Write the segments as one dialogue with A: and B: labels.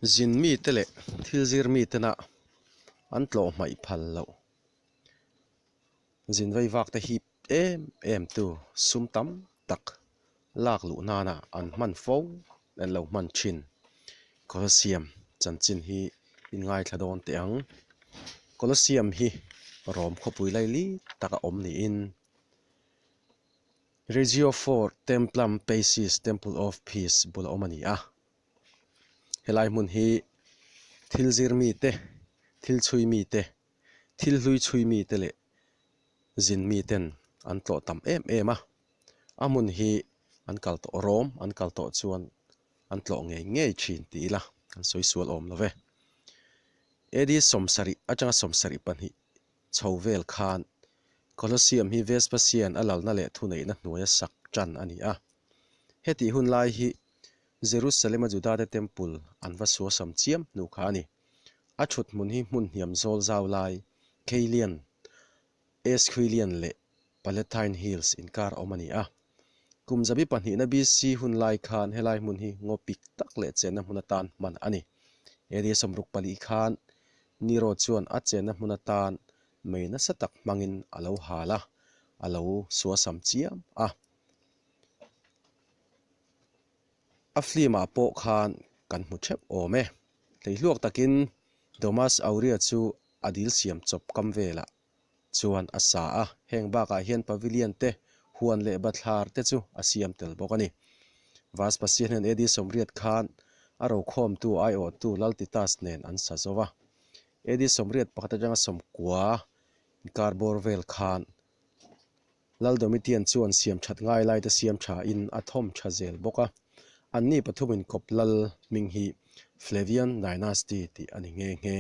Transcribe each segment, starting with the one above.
A: Zin mite leh thil zir mitena an tlawh hmaih phal loh. Zin vei vak te hip em em tu sum tam tak lak luh nana an hman fo an lo hman thin. Colosseum chanchin hi in ngaithla dawn teh ang. Colosseum hi Rome khawpui laili taka awm niin Reggio Fort Templum Pacis Temple of Peace bula awm a ni a. Helai hmun hi thil zir mite, thil chhui mite, thil hlui chhui mite leh zin miten an tlawh tam em em a. A hmun hi an kal tawh rawm an kal tawh chuan an tlawh ngei ngei thin ti ila kan sawi sual awm lo ve. AD 70 atanga 72 chho vel khan Colosseum hi Vespasian a lalna leh thuneihna hnuaia sak tan a ni a. Hetih hun lai hi Jerusalem-a Judate Temple an va suasam chiam hnu kha a ni. A thut hmun hi hmun hniam zawl zau lai, Caelian, Esquilian leh Palatine Hills inkar awm a ni a. Kum zabi pahnihna BC hun lai khan helai hmun hi ngaw pik tak leh chenna hmun atan hman a ni. AD 64 khan Nero chuan a chenna hmun atan mei nasa tak hmangin a lo hal a, a lo suasam chiam a. A film ah pawh khan kan hmu theuh awm e. Hleihluak takin Domus Aurea chu a dil siam chawp kam velah chuan a sa a, heng bakah hian pavilion te, huan leh bathlar te chu a siam tel bawk a ni. Vespasian hian AD 80 khan a rokhawmtu aiawhtu Lal Titus nen an sa zo va. AD 81 atanga 90 inkar bawr vel khan Lal Domitian chuan siam that ngai lai te siam tha in a thawm tha zel bawk a. Anni pathum inkawp lal hming hi Flavian Dynasty tih a ni nghe nghe.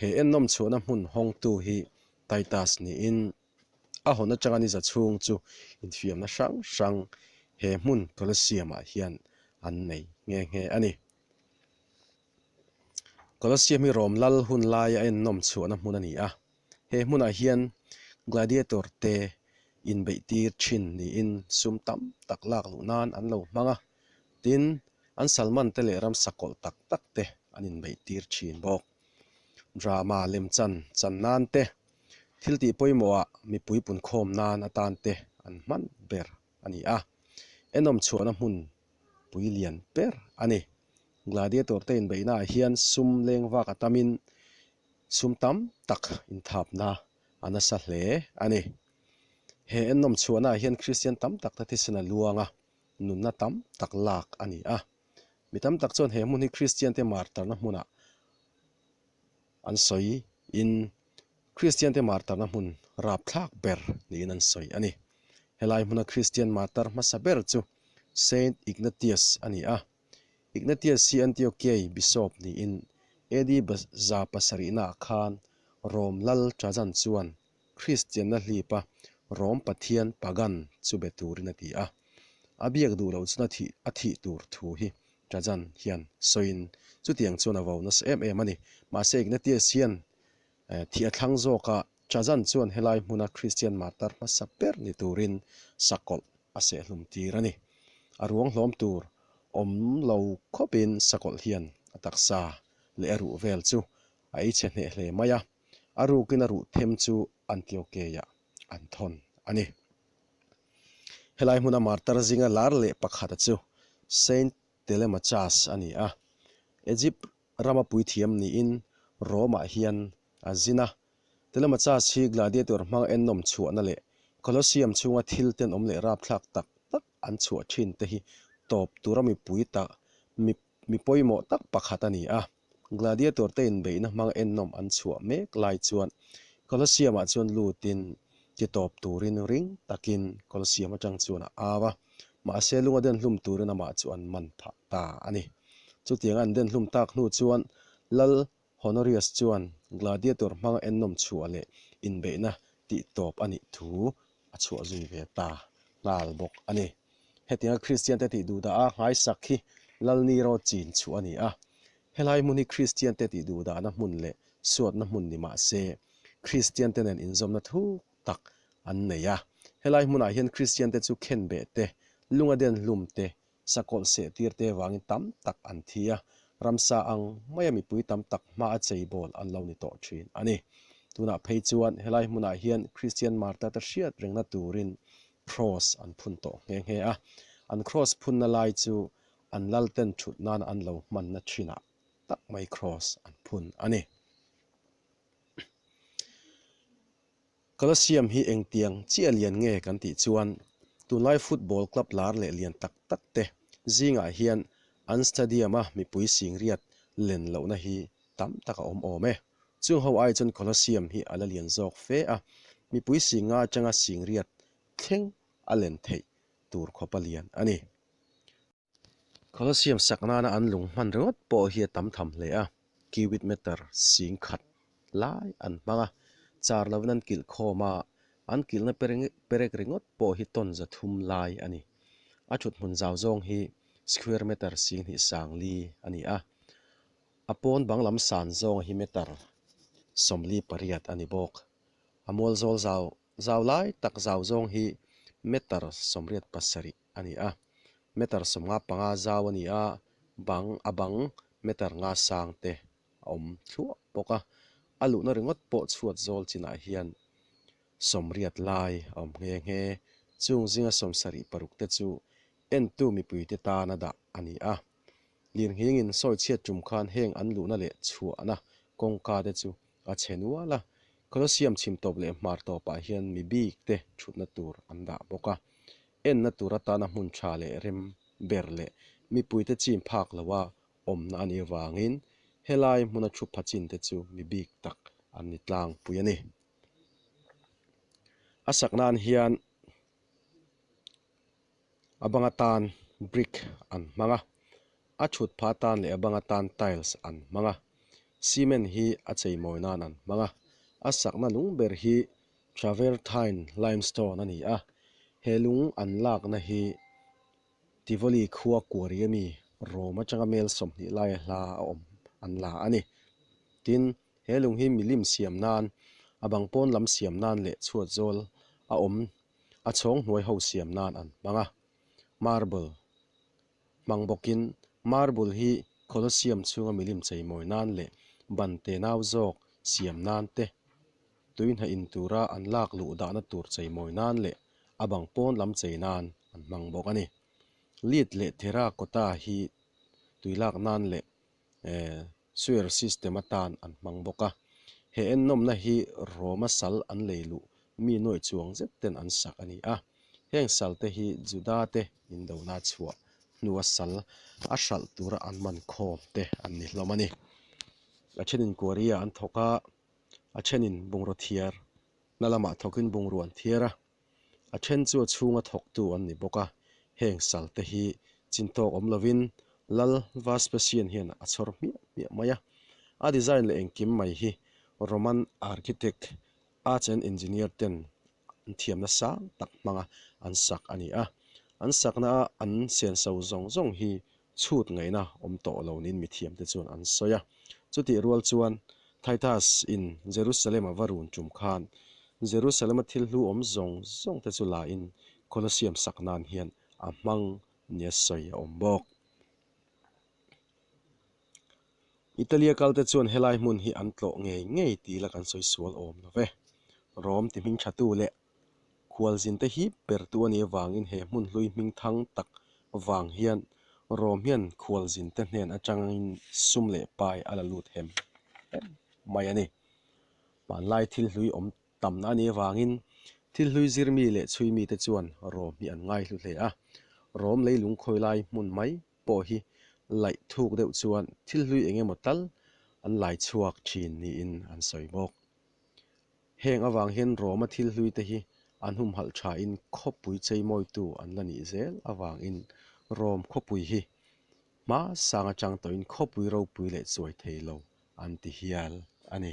A: He ennawm chhuahna hmun hawngtu hi Titus niin a hawn atanga ni za chhung chu infiamna hrang hrang he hmun Colosseum ah hian an nei nghe nghe a ni. Colosseum hi Rome lal hun laia ennawm chhuahna hmun a ni a. He hmunah hian gladiator te inbeih tir thin niin sum tam tak lak luh nan an lo hmang a, tin an salman te leh ramsa kawlh tak tak te an inbeih tir thin bawk. Drama lemchan chan nan te, thil tih pawimawhah mipui punkhawm nan atan te an hman ber a ni a, enawm chhuahna hmun pui lian ber a ni. Gladiator te inbeihnaah hian sum leng vak a tamin Sum tam tak inthapna a nasa hle a ni. He ennawm chhuahnaah hian Kristian tam tak te thisen a luang a, nunna tam tak lak a ni a. Mi tam tak chuan he hmun hi Kristiante martarna hmunah an sawi in Kristiante martarna hmun rapthlak ber niin an sawi a ni. Helai hmuna Kristian martar hmasa ber chu Saint Ignatius a ni a. Ignatius hi Antiochiai bishop niin AD 700 khan Rom lal Trajan chuan Kristianna hlipa Rom pathian pagan chu be turin a ti a. A biak duh loh chuan a thih a thih tur thu hi Trajan hian sawiin chutiang chuan a vo nasa em em a ni. Mahse Ignatius hian thih a thlang zawk a, Trajan chuan helai hmuna Kristian martar hmasa ber ni turin sakawlh a sehhlum tir a ni. A ruang hlawm tur awm lo khawpin sakawlh hian a taksa leh a ruh vel chu a ei chhe hneh hle mai a, a rukin a ruh them chu Antiokeia an thawn a ni. Helai hmuna martar zinga lar leh pakhata chu Saint Telemachus a ni a, Egypt rama puithiam niin Rome-ah hian a zin a. Telemachus hi gladiator hmang ennawm chhuahna leh Colosseum chhunga thil tenawm leh rapthlak tak tak an chhuah thin te hi tawp tura mipui tak mi mi pawimawh tak pakhat a ni a. Gladiator te inbeihna hmang ennawm an chhuah mek lai chuan Colosseum-ah chuan lutin ti tawp turin ring takin Colosseum atang chuan a au a. Mahse lunga den hlum turin amah chu an man phah ta a ni. Chutianga an den hlum tak hnu chuan Lal Honorius chuan gladiator hmanga ennawm chhuah leh inbeihna tih tawp a nih thu a chhuah zui ve ta nghal bawk a ni. Hetianga Kristiante tih duhdah a nghaisak hi Lal Nero chin chhuah a ni a. Helai hmun hi Kristiante tih duhdahna hmun leh suatna hmun ni mah se, Kristiante nen inzawmna thuk tak an nei a. Helai hmunah hian Kristiante chu khenbeh te, lunga den hlum te, sakawlh seh tir te vangin tam tak an thi a. Ramsa ang maia mipui tam tak hma a cheibawl an lo ni tawh thin a ni. Tunah phei chuan helai hmunah hian Kristian martar te hriat rengna turin Cross an phun tawh nghe nghe a. An Cross phunna lai chu an lalten thut nana an lo hmanna thinah tak mai Cross an phun a ni. Colosseum hi engtiang chiah lian nge kan tih chuan tunlai football club lar leh lian tak tak te zingah hian an stadium a mipui singriat len lohna hi tam tak a awm awm e. Chung ho ai chuan Colosseum hi a la lian zawk fe a, mipui singa atanga singriat thleng a len theih tur khawpa lian a ni. Colosseum sak nana an lung hman ringawt pawh hi a tam tham hle a, cubic meter sing khat lai an hmang a, char lovin an kilh khawm a, an kilhna perek ringawt pawh hi ton za thum lai a ni. A thut hmun zau zawng hi square meter sing hnih sang li a ni a, a pawn bang lam san zawng hi meter 48 a ni bawk. A mual zawl zau zau lai tak zau zawng hi meter 87 a ni a, meter 55 zau a ni a, bang a bang meter nga sang te a awm thluah bawk a, a luhna ringawt pawh chhuat zawl chinah hian 80 lai a awm nghe nghe, chung zinga 76 te chu entu mipuite tana dah a ni a. Lirnghingin sawi chhiat tum khan heng an luhna leh chhuahna kawngka te chu a chhe nual a, Colosseum chhim tawp leh hmar tawpah hian mi bik te thutna tur an dah bawk a. Enna tur atana hmun tha leh rem ber leh mipuite chim phak loha awmna a nih avangin helai hmuna thu pha chin te chu mi bik tak an ni tlangpui a ni. A sak nan hian a bang atan brick an hmang a, a thut phah atan leh a bang atan tiles an hmang a, cement hi a cheimawi nan an hmang a, a sakna lung ber hi travertine limestone a ni a, he lung an lakna hi Tivoli khua kuari ami Rome atanga mel 20 laia hla a awm an la a ni. Tin, he lung hi milim siam nan, a bang pawn lam siam nan leh chhuat zawl a awm a chhawng hnuai ho siam nan an hmang a, marble hmang bawkin marble hi Colosseum chhunga milim cheimawi nan leh ban te nau zawk siam nan te, tui hna in tura an lak luh dahna tur cheimawi nan leh a bang pawn lam chei nan an hmang bawk a ni. Lead leh terracotta hi tui lak nan leh sewer system atan an hmang bawk a. He ennawmna hi Roma sal an lei luh mi nuaih chuang zet ten an sak a ni a. Heng sal te hi Juda te indona chhuah hnua sal a hralh tura an man khawm te an ni hlawm a ni. A thenin quarry ah an thawk a, a thenin bungraw thiar na lamah thawkin bungrua an thiar a. A then chu a chhunga thawktu an ni bawk a, heng sal te hi chintawk awm lovin Lal Vespasian hian a chhawr hmiah hmiah mai a. A design leh engkim mai hi Roman architect, arts and engineer ten an thiamna sang tak hmanga an sak a ni a. An sakna a an senso zawng zawng hi chhut ngaihna awm tawh lo niin mithiam te chuan an sawi a. Chutih rual chuan Titus in Jerusalem a va run tum khan Jerusalem a thil hlu awm zawng zawng te chu la in Colosseum sak nan hian a hmang nia sawi a awm bawk. Italy a kal te chuan helai hmun hi an tlawh ngei ngei tih la kan sawi sual awm lo ve. Rome ti hming tha tu leh Khualzin te hip ber tu a nih avangin he hmun hlui hming thang tak vang hian Rome hian khualzin te hnen atangin sum leh pai a la lut hem hem mai a ni. Hmanlai thil hlui awm tamna a nih avangin thil hlui zirmi leh chhuimi te chuan Rome hi an ngaihlu hle a. Rome leilung khawilai hmun mai pawh hi laih thuk deuh chuan thil hlui eng emaw tal an lai chhuak thin niin an sawi bawk. Heng avang hian Roma thil hlui te hi an humhalh thain khawpui cheimawitu an la nih zel avangin Rome khawpui hi hma sang atang tawhin khawpui ropui leh chuai thei lo an ti hial a ni.